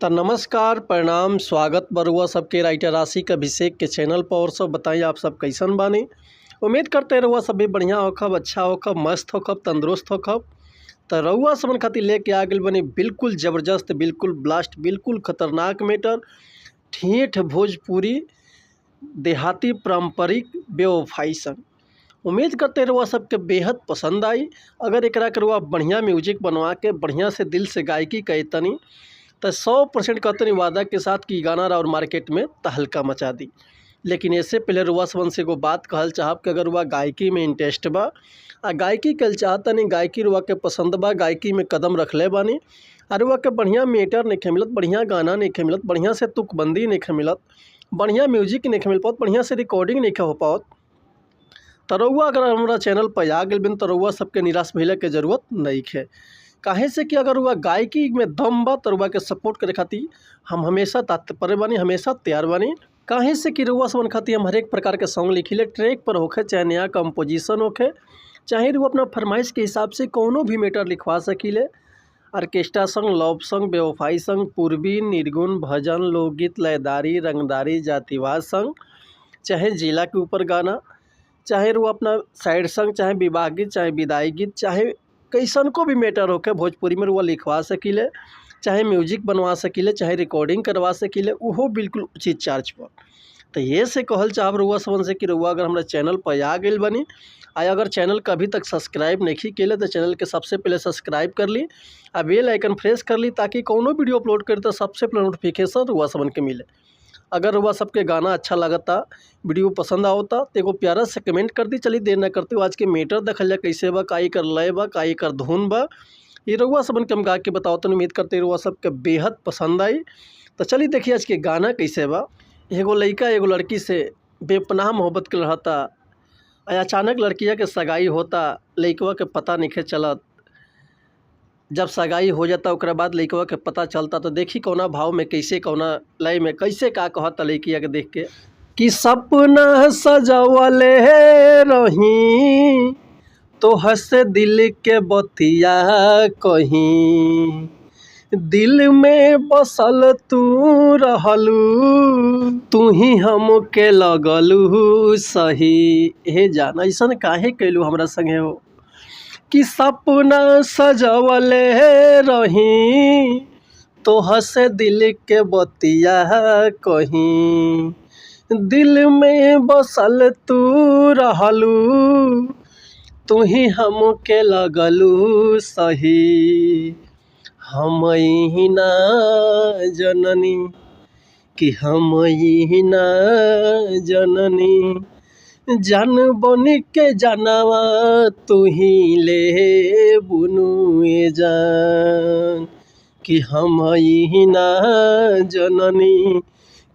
त नमस्कार, प्रणाम, स्वागत बरुआ सबके राइटर राशि के अभिषेक के चैनल पर। और सब बताइए, आप सब कैसन बानी? उम्मीद करते रउआ सब भी बढ़िया होखब, अच्छा होखब, मस्त होखब, तंदुरुस्त होखब। त रउआ सबन खातिर लेके आ गइल बानी बिल्कुल ज़बरदस्त, बिल्कुल ब्लास्ट, बिल्कुल खतरनाक मैटर, ठेठ भोजपुरी देहाती पारंपरिक बेवफाई संग। उम्मीद करते रउआ सबके बेहद पसंद आई। अगर एकरा के रउआ बढ़िया म्यूजिक बनवा के बढ़िया से दिल से गायकी कैतनी तो 100% कहतनी वादा के साथ कि गाना और मार्केट में तहलका मचा दी। लेकिन इससे पहले रउआ सबन से एगो बात कहल चाहब कि अगर रउआ गायकी में इंटरेस्ट बा आ गायकी कल चाहतनी, गायकी रउआ के पसंद बा, गायकी में कदम रखले बानी और रउआ के बढ़िया मैटर नइखे मिलत, बढ़िया गाना नइखे मिलत, बढ़िया से तुकबंदी नइखे मिलत, बढ़िया म्यूजिक नइखे मिल पावत, बढ़िया से रिकॉर्डिंग नइखे हो पावत, त रउआ अगर हमारा चैनल पर आ गइल बानी त रउआ सबके निराश भइले के जरूरत नइखे। काहे से कि अगर रउआ गायकी में दम बा त रउआ के सपोर्ट करे खातिर हम हमेशा तत्पर बानी, हमेशा तैयार बानी। काहे से कि रउआ सबन खातिर हम हरेक प्रकार के सॉन्ग लिखिले, ट्रैक पर होखे चाहे नया कंपोजिशन होखे, चाहे रउआ अपना फरमाइश के हिसाब से कौनो भी मैटर लिखवा सकीले। ऑर्केस्ट्रा सॉन्ग, लव सॉन्ग, बेवफाई सॉन्ग, पूर्वी, निर्गुण, भजन, लोकगीत, लयदारी, रंगदारी, जातिवाद सॉन्ग, चाहे जिला के ऊपर गाना, चाहे रउआ अपना साइड सॉन्ग, चाहे विवाह गीत, चाहे विदाई गीत, चाहे कैसन को भी मैटर होखे भोजपुरी में रउआ लिखवा सकीले, चाहे म्यूजिक बनवा सकीले, चाहे रिकॉर्डिंग करवा सकीले, उहो बिल्कुल उचित चार्ज पर। तो ये से कहल चाहब रउआ सबन से कि रउआ अगर हमारा चैनल पर आ गइल बानी आ अगर चैनल के अभी तक सब्सक्राइब नहीं केले तो चैनल के सबसे पहले सब्सक्राइब कर ली आ बेल आइकन प्रेस कर ली, ताकि कौनो वीडियो अपलोड करी तो सबसे पहले नोटिफिकेशन रउआ सबन के मिले। अगर रउआ सबके गाना अच्छा लगता, वीडियो पसंद आवता तो एगो प्यारा से कमेंट कर दी। चलिए देर न करते हुए आज के मैटर देखल जाए कैसे बा, काई कर लय बा, काई कर धुन बा, ये रउआ सबन के हम गा के बताओ। तो उम्मीद करते रउआ सबके बेहद पसंद आई। तो चलिए देखिए आज के गाना कैसे बा। एगो लइका एगो लड़की से बेपनाह मोहब्बत के रहता, अचानक लड़किया के सगाई होता, लइकवा के पता नइखे चलत। जब सगाई हो जाता ओकरा बाद लइकवा के पता चलता तो देखी कौना भाव में, कैसे कौना लय में, कैसे का कहता लइकिया के देख के कि सपना सजवले रही तोह से दिल के बतिया कहीं, दिल में बसल तू रहलू, तू ही हमके लगलू सही। हे जान ऐसन काहे कैलू हमरा संगे हो कि सपना सजवले रही तोह से दिल के बतिया कहीं, दिल में बसल तू रहलू, तू ही हमके लगलू सही। हम ना जननी कि हम ना जननी, जान बन के जानवा तू ही ले बुनुए जान, कि हम ना जननी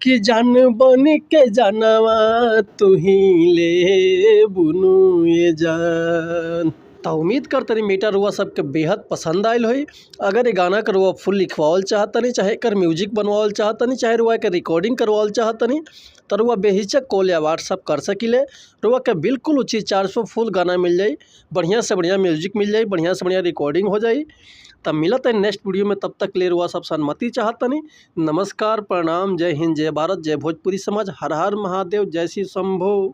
कि जान बन के जानवा तू ही ले बुनुए जान। तो उम्मीद करतनी मीटर रुआ सबके बेहद पसंद आयल होई। अगर ये गाना के रुआ फुल लिखवावल चाहतनी, चाहे एकर म्यूजिक बनवावल चाहतनी, चाहे रुआ के रिकॉर्डिंग करवावल चाहतनी, तो रुआ बेहिचक कॉल या व्हाट्सअप कर सकीले। रुआ के बिल्कुल उचित चार्ज पर फुल गाना मिल जाई, बढ़िया से बढ़िया म्यूजिक मिल जाई, बढ़िया से बढ़िया रिकॉर्डिंग हो जाई। तब मिलत है नेक्स्ट वीडियो में, तब तक ले रुआ सब सहमति चाहतनी। नमस्कार, प्रणाम, जय हिंद, जय भारत, जय भोजपुरी समाज, हर हर महादेव, जय श्री शंभो।